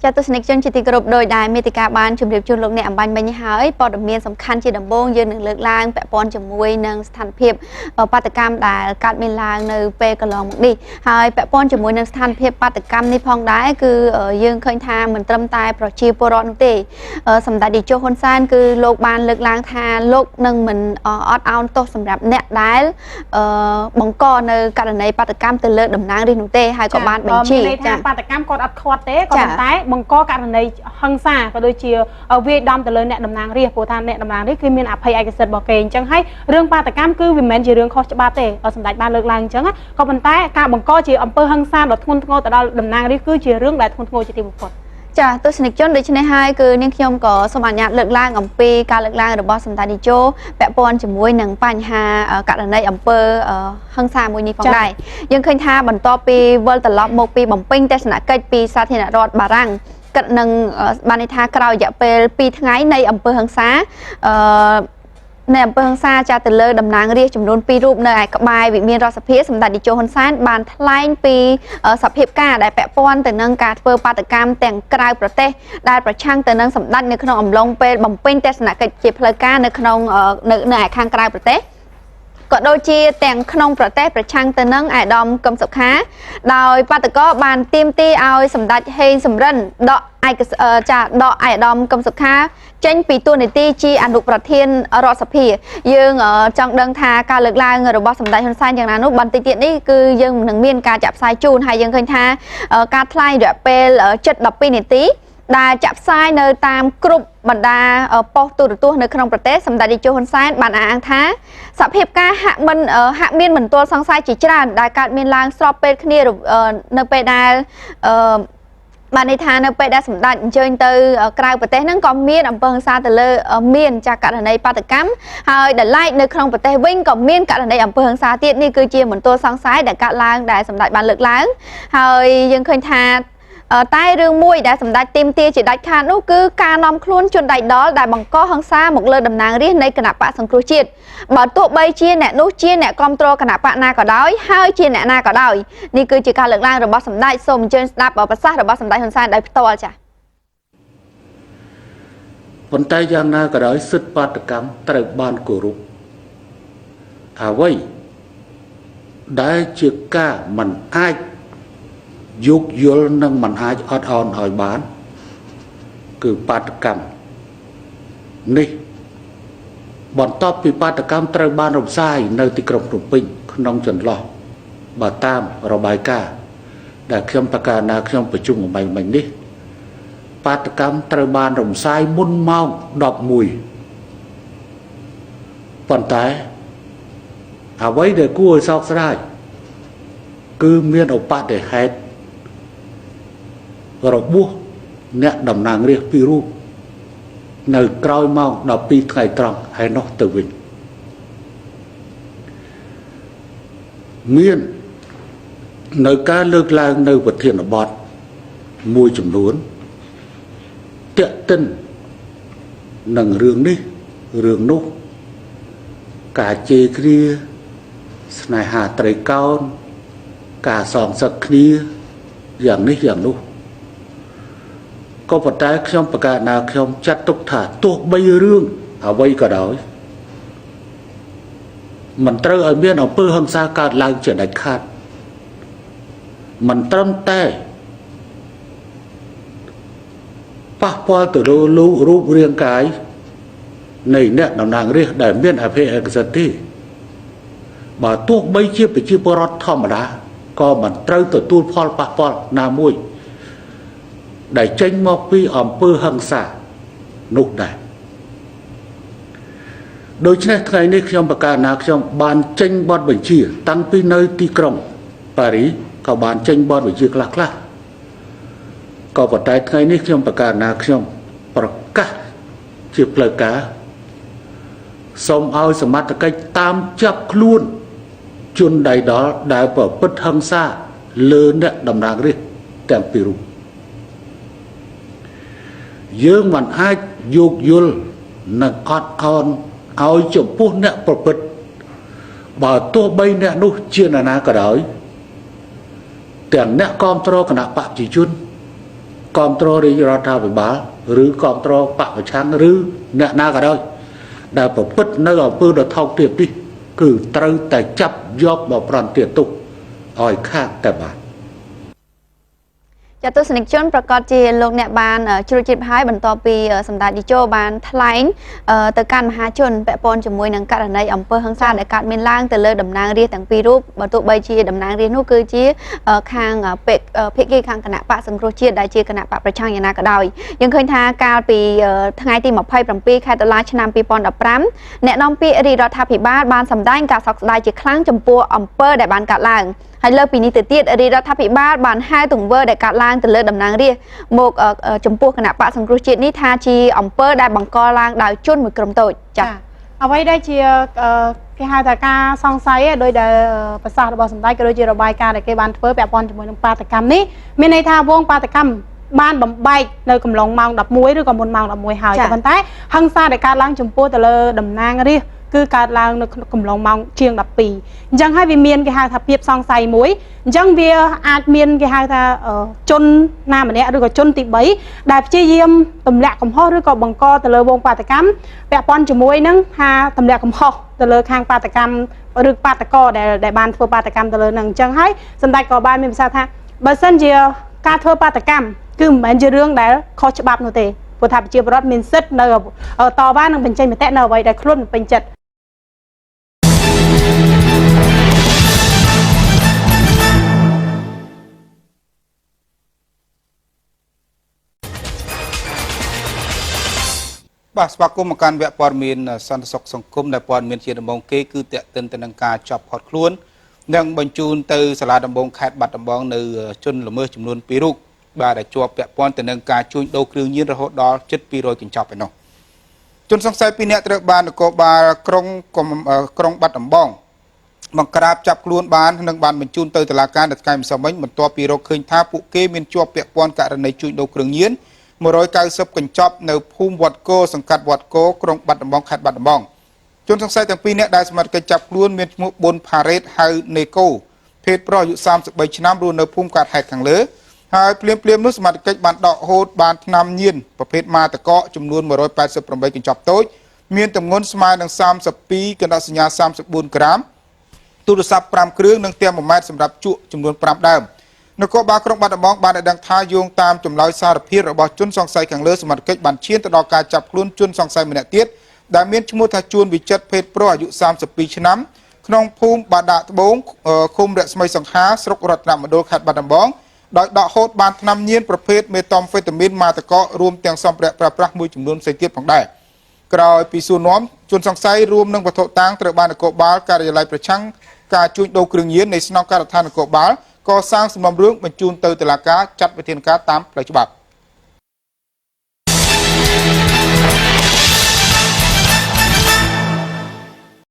ចាទស្សនិកជនជាទីគោរពដោយដែលមេតិកាបានជម្រាបជូនលោកអ្នកអំបញ្ញមិញហើយព័ត៌មានសំខាន់ជាដំបូងយើងនឹងលើកឡើងពាក់ព័ន្ធជាមួយនឹងស្ថានភាពបាតកម្មដែលកើតមានឡើងនៅពេលកន្លងមកនេះហើយពាក់ព័ន្ធជាមួយនឹងស្ថានភាពបាតកម្មនេះផងដែរគឺយើងឃើញថាមិនត្រឹមតែប្រជាពលរដ្ឋនោះទេសម្ដេចតេជោហ៊ុនសែនគឺលោកបានលើកឡើងថាលោកនឹងមិនអត់ឱនទោសសម្រាប់អ្នកដែលបង្កនៅករណីបាតកម្មទៅលើតំណាងរាស្ត្រនោះទេហើយក៏បានបញ្ជាថាបាតកម្មគាត់អត់ខាត់ទេក៏ប៉ុន្តែបង្កករណីហិង្សាក៏ដូចជាវាយដំទៅលើអ្នកតំណាងរាស្ត្រព្រោះថាអ្នកតំណាងរាស្ត្រគឺមានអភ័យឯកសិទ្ធិរបស់គេអញ្ចឹងហើយរឿងបាតកម្មគឺវាមិនមែនជារឿងខុសច្បាប់ទេសម្ដេចបានលើកឡើងអញ្ចឹងក៏ប៉ុន្តែការបង្កជាអំពើហិង្សាដ៏ធ្ងន់ធ្ងរទៅដល់តំណាងរាស្ត្រគឺជារឿងដែលធ្ងន់ធ្ងរជាទីបំផុតចាទស្សនិកជនដូច្នេះហើយគឺនាងខ្ញុំក៏សូមអនុញ្ញាតលើកឡើងអំពីការលើកឡើងរបស់សម្ដេចនាយកពាក់ព័ន្ធជាមួយនឹងបញ្ហាករណីអំពើហិង្សាមួយនេះផងដែរយើងឃើញថាបន្ទាប់ពីវិលត្រឡប់មកពីបំពេញទស្សនកិច្ចពីសាធារណរដ្ឋបារាំងគិតនឹងបានន័យថាក្រោយរយៈពេល2ថ្ងៃនៃអំពើហិង្សានៃអំពើហិង្សាចាទៅលើតំណាងរាស្ត្រចំនួន2រូបនៅឯក្បែរវិមានរដ្ឋសភាសម្ដេចតេជោហ៊ុនសែនបានថ្លែងពីសភាពការដែលពាក់ព័ន្ធទៅនឹងការធ្វើបាតកម្មទាំងក្រៅប្រទេសដែលប្រឆាំងទៅនឹងសម្ដេចនៅក្នុងអំឡុងពេលបំពេញទស្សនកិច្ចជាផ្លូវការនៅក្នុងនៅឯខាងក្រៅប្រទេសក៏ដូចជាទាំងក្នុងប្រទេសប្រឆាំងទៅនឹងអាដាមកឹមសុខាដោយបាតកោបានទាមទារឲ្យសម្ដេចហេងសំរិនដកឯកចាដកអាដាមកឹមសុខាចេញពីតួនាទីជាអនុប្រធានរដ្ឋសភាយើងចង់ដឹងថាការលើកឡើងរបស់សម្ដេចហ៊ុនសែនយ៉ាងណានោះបន្តិចទៀតនេះគឺយើងនឹងមានការចាក់ផ្សាយជូនហើយយើងឃើញថាការថ្លែងរយៈពេល7-12នាទីដែលចាក់ផ្សាយនៅតាមគ្រប់បណ្ដាប៉ុស្តិ៍ទូរទស្សន៍នៅក្នុងប្រទេសសម្ដេចតេជោហ៊ុនសែនបានអះអាងថាសភាពការហាក់មានមន្ទិលសង្ស័យជាច្រើនដែលកើតមានឡើងស្របពេលគ្នានៅពេលដែលបានន័យថានៅពេលដែលសម្ដេចអញ្ជើញទៅក្រៅប្រទេសហ្នឹងក៏មានអំពើហិង្សាទៅលើមានចាករណីបាតកម្មហើយដែលឡែកនៅក្នុងប្រទេសវិញក៏មានករណីអំពើហិង្សាទៀតនេះគឺជាមន្ទិលសង្ស័យដែលកើតឡើងដែលសម្ដេចបានលើកឡើងហើយយើងឃើញថាតែរឿងមួយដែលសម្ដេចទាមទារជាដាច់ខាតនោះគឺការនាំខ្លួនជនដៃដល់ដែលបង្កហិង្សាមកលើតំណាងរាស្ត្រនៃគណបក្សសង្គ្រោះជាតិបើទោះបីជាអ្នកនោះជាអ្នកគាំទ្រគណបក្សណាក៏ដោយហើយជាអ្នកណាក៏ដោយនេះគឺជាការលើកឡើងរបស់សម្ដេចសូមអញ្ជើញស្ដាប់ប្រសាសន៍របស់សម្ដេចហ៊ុនសែនដោយផ្ទាល់ចា៎ប៉ុន្តែយ៉ាងណាក៏ដោយសិទ្ធិបាតកម្មត្រូវបានគោរពអ្វីដែលជាការមិនអាចយោគយល់និងមិនអាចអត់ឱនឲ្យបានគឺបាតកម្មនេះបន្ទាប់ពីបាតកម្មត្រូវបានរំសាយនៅទីក្រុងភ្នំពេញក្នុងចន្លោះបើតាមរបាយការណ៍ដែលខ្ញុំប្រកាសណាខ្ញុំប្រជុំអំបញ្ញមិញនេះបាតកម្មត្រូវបានរំសាយមុនម៉ោង11ប៉ុន្តែអ្វីដែលគួរឲ្យសោកស្ដាយគឺមានឧបទ្ទហេតុរបួសអ្នកតំណាងរាស្ត្រពីររូបនៅក្រោយម៉ោង12ថ្ងៃត្រង់ហើយនោះទៅវិញមាននៅការលើកឡើងនៅប្រធានបទមួយចំនួនទាក់ទិននឹងរឿងនេះរឿងនោះការជេរគ្នាស្នេហាត្រីកោណការសងសឹកគ្នាយ៉ាងនេះយ៉ាងនោះក៏ប៉ុន្តែខ្ញុំប្រកាសណាខ្ញុំចាត់ទុកថាទោះបីរឿងអ្វីក៏ដោយមិនត្រូវឲ្យមានអំពើហិង្សាកើតឡើងជាដាច់ខាតមិនត្រឹមតែប៉ះពាល់ទៅលើរូបរាងកាយនៃអ្នកតំណាងរាស្ត្រដែលមានអភ័យឯកសិទ្ធិទេបើទោះបីជាប្រជាពលរដ្ឋធម្មតាក៏មិនត្រូវទទួលផលប៉ះពាល់ណាមួយដែលចេញមកពីអំពើហិង្សានោះដែរដូច្នេះថ្ងៃនេះខ្ញុំប្រកាសណាខ្ញុំបានចេញបទបញ្ជាតាំងពីនៅទីក្រុងប៉ារីសក៏បានចេញបទបញ្ជាខ្លះខ្លះក៏ប៉ុន្តែថ្ងៃនេះខ្ញុំប្រកាសណាខ្ញុំប្រកាសជាផ្លូវការសូមឲ្យសមត្ថកិច្ចតាមចាប់ខ្លួនជនដៃដល់ដែលប្រព្រឹត្តហិង្សាលើអ្នកតំណាងរាស្ត្រទាំងពីររូបយើងមិនអាចយោគយល់និងអត់ឱនឲ្យចំពោះអ្នកប្រព្រឹត្តបើទោះបីអ្នកនោះជានរណាក៏ដោយទាំងអ្នកគាំទ្រគណបក្សប្រជាជន គ្រប់គ្រងរាជរដ្ឋាភិបាលឬគ្រប់គ្រងបកប្រឆាំងឬអ្នកណាក៏ដោយដែលប្រព្រឹត្តនៅអំពើដ៏ថោកទាបនេះគឺត្រូវតែចាប់យកមកប្រន្ទាទោសឲ្យខាតតែបាន ចាទស្សនិកជនប្រកាសជាលោកអ្នកបានជ្រួតជ្រាបហើយបន្ទាប់ពីសម្ដេចតេជោបានថ្លែងទៅកាន់មហាជនពាក់ព័ន្ធជាមួយនឹងករណីអំពើហិង្សាដែលកើតមានឡើងទៅលើតំណាងរាស្ត្រទាំងពីររូបបើទោះបីជាតំណាងរាស្ត្រនោះគឺជាខាងភាគីខាងគណៈបកសង្គ្រោះជាតិដែលជាគណៈបកប្រឆាំងយ៉ាងណាក៏ដោយយើងឃើញថាកាលពីថ្ងៃទី27ខែតុលាឆ្នាំ2015អ្នកនាំពាក្យរាជរដ្ឋាភិបាលបានសម្ដែងការសោកស្ដាយជាខ្លាំងចំពោះអំពើដែលបានកើតឡើងហើយលើពីនេះទៅទៀតរាជរដ្ឋាភិបាលបានហៅទង្វើដែលកើតឡើងទៅលើតំណាងរាស្ត្រមកចំពោះគណៈបកសង្គ្រោះជាតិនេះថាជាអំពើដែលបង្កឡើងដោយជនមួយក្រុមតូចចា៎ អ្វីដែលជាគេហៅថាការសង្ស័យដោយដែលប្រសាសន៍របស់សម្ដេចក៏ដូចជារបាយការណ៍ដែលគេបានធ្វើពាក់ព័ន្ធជាមួយនឹងបាតកម្មនេះមានន័យថាវងបាតកម្មបានបំបែកនៅកំឡុងម៉ោង11ឬក៏មុនម៉ោង11ហើយប៉ុន្តែហិង្សាដែលកើតឡើងចំពោះទៅលើតំណាងរាស្ត្រគឺកើតឡើងនៅកំឡុងម៉ោងជាង12អញ្ចឹងហើយវាមានគេហៅថាភាពសង្ស័យមួយអញ្ចឹងវាអាចមានគេហៅថាជនណាម្នាក់ឬក៏ជនទី3ដែលព្យាយាមទម្លាក់កំហុសឬក៏បង្កទៅលើវងបាតកម្មពាក់ព័ន្ធជាមួយនឹងថាទម្លាក់កំហុសទៅលើខាងបាតកម្មឬបាតកដែលបានធ្វើបាតកម្មទៅលើនឹងអញ្ចឹងហើយសម្ដេចក៏បានមានប្រសាសន៍ថាបើសិនជាការធ្វើបាតកម្មគឺមិនមែនជារឿងដែលខុសច្បាប់នោះទេព្រោះថាប្រជាពលរដ្ឋមានសិទ្ធិនៅតវ៉ានិងបញ្ចេញមតិនៅអ្វីដែលខ្លួនមិនពេញចិត្ត បាទស្វាគមន៍មកកាន់វគ្គព័ត៌មានសន្តិសុខសង្គមដែលព័ត៌មានជាដំបូងគេគឺតាក់ទិនទៅនឹងការចាប់ឃាត់ខ្លួននិងបញ្ជូនទៅសាលាដំបងខេត្តបាត់ដំបងនៅជនល្មើសចំនួន2រូបបាទដែលជាប់ពាក់ព័ន្ធទៅនឹងការជួញដូរគ្រឿងញៀនរហូតដល់ជិត200កញ្ចប់ឯណោះជនសង្ស័យ2នាក់ត្រូវបាននគរបាលក្រុងបាត់ដំបងបង្ក្រាបចាប់ខ្លួនបាននិងបានបញ្ជូនទៅតុលាការនៅថ្ងៃម្សិលមិញបន្ទាប់ពីរកឃើញថាពួកគេមានជាប់ពាក់ព័ន្ធករណីជួញដូរគ្រឿងញៀន190កញ្ចប់នៅភូមិវត្តគោសង្កាត់វត្តគោក្រុងបាត់ដំបងខេត្តបាត់ដំបងជនសង្ស័យទាំងពីរនាក់ដែលសមត្ថកិច្ចចាប់ខ្លួនមានឈ្មោះប៊ុនផារ៉េតហៅនេកូភេទប្រុសអាយុ33ឆ្នាំរស់នៅភូមិកាត់ហេតុខាងលើហើយភ្លាមៗនោះសមត្ថកិច្ចបានដកហូតបានថ្នាំញៀនប្រភេទម៉ាតកកចំនួន188កញ្ចប់តូចមានទម្ងន់ស្មើនឹង32កណ្ដាសញ្ញា34ក្រាមទូរស័ព្ទ5គ្រឿងនិងទែម៉ូម៉ែត្រសម្រាប់ជក់ចំនួន5ដើមនគរបាលក្រុងបាត់ដំបងបានឲ្យដឹងថាយោងតាមចម្លើយសារភាពរបស់ជនសង្ស័យខាងលើសមត្ថកិច្ចបានឈានទៅដល់ការចាប់ខ្លួនជនសង្ស័យម្នាក់ទៀតដែលមានឈ្មោះថាជួនវិចិត្រភេទប្រុសអាយុ32ឆ្នាំក្នុងភូមិបាដាក់ត្បូងឃុំរស្មីសង្ហាស្រុករតនមណ្ឌលខេត្តបាត់ដំបងដោយដកហូតបានថ្នាំញៀនប្រភេទមេតំហ្វេតាមីនម៉ាតកករួមទាំងសម្ភារៈប្រើប្រាស់មួយចំនួនផ្សេងទៀតផងដែរក្រោយពីសួរនាំជនសង្ស័យរួមនឹងវត្ថុតាងត្រូវបាននគរបាលការិយាល័យប្រឆាំងការជួញដូរគ្រឿងញៀននៃស្នងការដ្ឋាននគរបាលកសាងសំណុំរឿងបញ្ជូនទៅតុលាការចាត់វិធានការតាមផ្លូវច្បាប់